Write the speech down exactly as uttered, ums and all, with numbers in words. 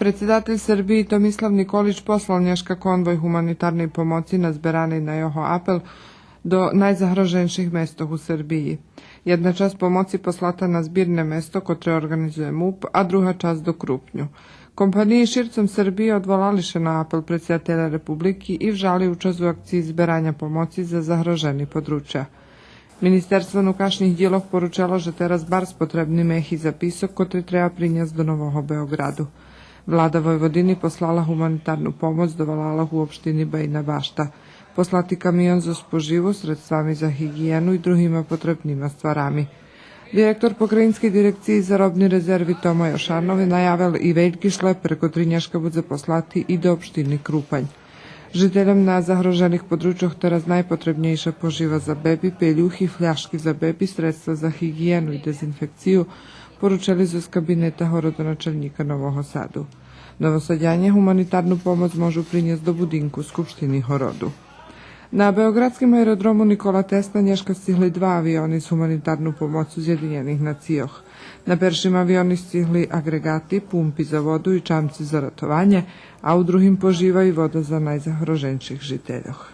Предсидатель Сербиї Томислав Николич послал нєшка конвой гуманитарней помоци назбераней на його апел до найзагроженших местох у Сербиї. Єдна часц помоци послата на збирне место котре орґанизує муп, а друга часц до Крупню. Компаниї ширцом Сербиї одволали ше на апел предсидателя Републики и вжали учасц у акциї збераня помоци за загрожени подручя. Министерство нукашнїх дїлох поручело же тераз барз потребни мехи за писок котри треба принєсц до Нового Беоґраду. Влада Войводини послала гуманитарну помоц до валалох у општини Баїна Башта. Послати камион зоз поживу, средствами за гиґиєну и другима потребнима стварами. Директор Покраїнскей дирекциї за робни резерви Тома Йошанови наявел и вельки шлепер котри нєшка будзе послати и до општини Крупань. Жительом на загрожених подручох тераз найпотребнєйша пожива за беби, пелюхи, фляшки за беби, средства за гиґиєну и дезинфекцию поручели зоз кабинета городоначалнїка Нового Саду. Новосадянє гуманитарну помоц можу принєсц до будинку Скупштини городу. На беоґрадским аеродрому Никола Тесла нєшка сцигли два авиони з гуманитарну помоцу Зєдинєних нацийох. На першим авиони сцигли аґреґати, пумпи за воду и чамци за ратованє, а у другим пожива и вода за найзагроженших жительох.